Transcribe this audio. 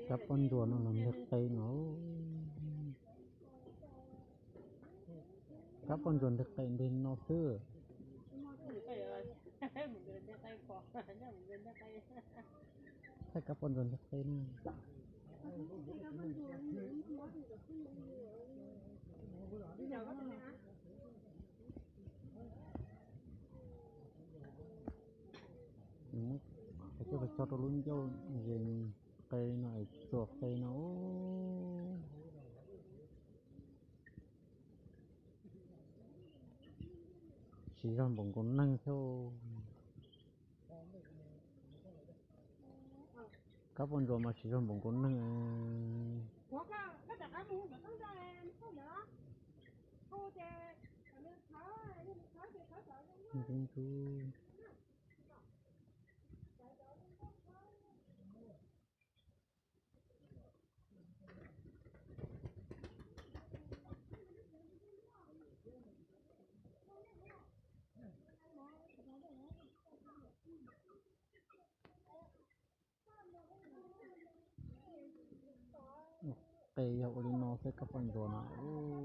Kab poj ntsuam no los nteg qe no. Kab poj ntsuam nteg qe nteg no xwb. Thaij kab poj ntsuam nteg qe na. Nws muab qhov coj los tso rau lub ncauj, yees qe no es txuas qe no. Siv zog npaum nkaus neeg thiab. Kab poj ntsuam mas siv zog npaum nkaus neeg. Ntub ntub. Qe yog ua li no xwb kab poj ntsuam no.